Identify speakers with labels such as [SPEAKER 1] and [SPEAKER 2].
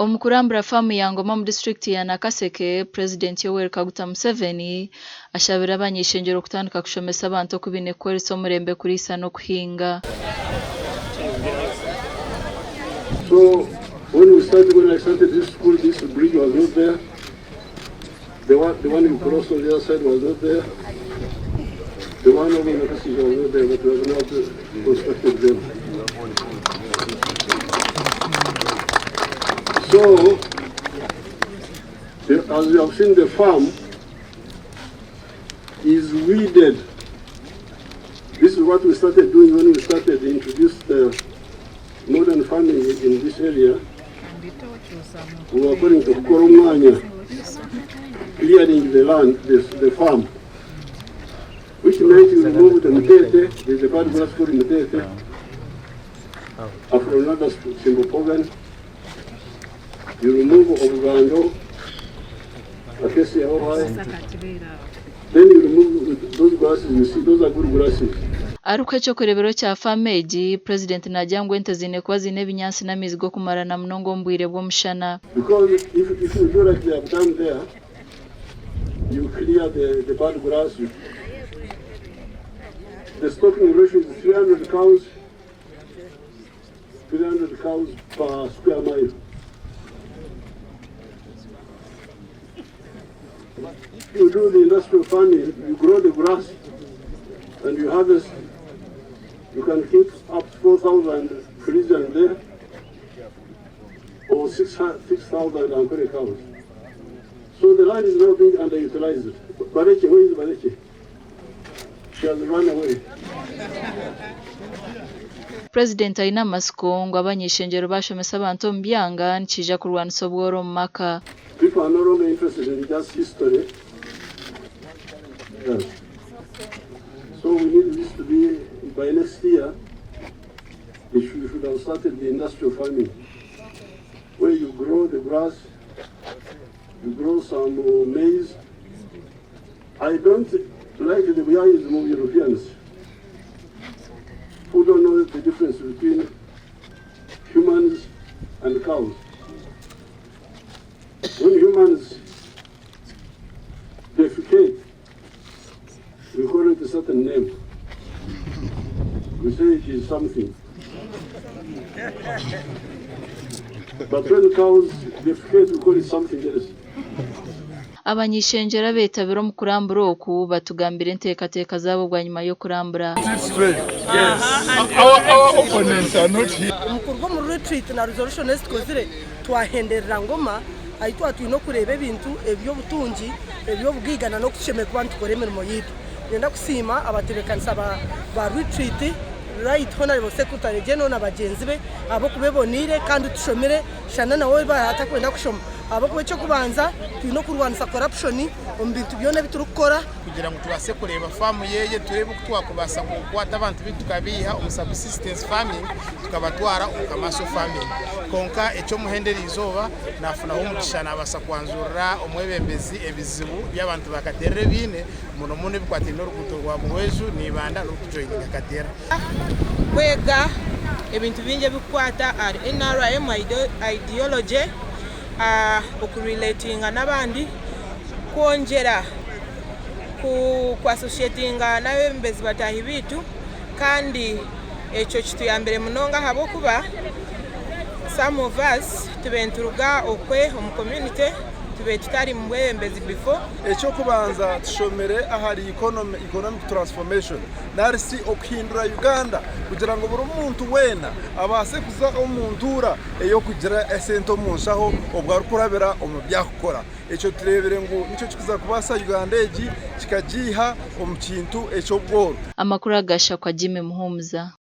[SPEAKER 1] Omu kurambura faamu ya Ngoma omu disiturikiti ya Nakaseke, Purezidenti Yoweri Kaguta Museveni ashabire abany'eishengyero kutandika kushomesa abantu oku baine kukoresa omurembe kuriisa n'okuhinga.
[SPEAKER 2] So when we started, when I started this school, this bridge was not there. The one, the one you cross on the other side was not there. The one over in the was not there, but we have now constructed them. So, as you have seen, the farm is weeded. This is what we started doing when we started introduce the modern farming in this area. We were calling to Koromanya, clearing the land, the farm, which meant you remove the mutete, there's a bad grass called mutete, Afronada cymbopogon, you remove obugando, acacia ohai, then you remove those grasses, you see, those are good grasses.
[SPEAKER 1] Arikuha eky'okureeberaho kya faamu egi, Purezidenti naagira ngu ente ziine kuba ziine ebinyaatsi n'amaizi g'okumara na munonga omu bwire bw'omushana.
[SPEAKER 2] Because if, if you do like they have done there, you clear the, the bad grass. You, the stocking ratio is 300 cows, 300 cows per square mile. If you do the industrial farming, you grow the grass and you harvest, you can keep up to 4,000 Friesian there or 6,000 Ankole cows. So the land is now being underutilized. Bareche, where is Bareche? She has run away.
[SPEAKER 1] Purezidenti aine amatsiko ngu abany'eishengyero baashomesa abantu omu byanga nikiija kurwanisa obworo omu maka.
[SPEAKER 2] People are no longer interested in just history. Yes. So we need this to be, by next year, it should, should have started the industrial farming, where you grow the grass, you grow some maize. I don't like the realism of Europeans who don't know the difference between humans and cows. When humans defecate, we call it a certain name. We say it is something. But when cows defecate, we call it something else.
[SPEAKER 1] Abany'eishengyero abeetabire omu kurambura oku batugambire enteekateeka zaabo bwanyima y'okurambura.
[SPEAKER 3] Omu kuruga omu retreat na resolution ezi tukozire, twahenderera Ngoma ahu twaba twine okureeba ebintu eby'obutungi, eby'obugaiga na n'oku tushemereire kuba nitukora emirimo yaitu. Niinyenda kusiima abatebeekanisa ba retreat, Right Honourable Secretary General na bagyenzi be ahabw'okuba eboneire kandi tushomire shana nawe waaba atarikwenda kushoma ahabw'okuba eky'okubanza twine okurwanisa corruption omu bintu byona ebi turikukora.
[SPEAKER 4] Kugira ngu tubaase kureeba faamu yeye tureebe oku twakubaasa kukwata abantu baitu tukabaiha omu subsistence farming tukabatwara omu commercial farming. Kwonka eky'omuhendo eriizooba naafunaho omugisha naabaasa kwanjurira omwebembezi ebizibu by'abantu ba Katerere baine muno muno ebikwataine n'oruguuto rwa Buhweju na Ibanda n'orikujoininga Katerere.
[SPEAKER 5] Kwega ebintu bingi ebirikukwata ahari nrm ideology, okurelatinga n'abandi, kwongyera ku associatinga n'abeebembezi bataahi baitu kandi ekyo kituyambire munonga ahabw'okuba some of us tubaire nituruga okwe omu community tubaire tutari mu bwebembezi before.
[SPEAKER 6] Eky'okubanza tushomire ahari economy, economic transformation nari shi okuhindura Uganda kugira ngu buri muntu weena abaase kuza omu ntuura ey'okugira esente omu nshaho obwo arikurabira omu bi arikukora. Ekyo tureebire ngu nikyo kirikuza kubaasa Uganda egi kikagiiha omu kintu eky'obworo.
[SPEAKER 1] Amakuru aga Shakwa Jimmy Muhumuza.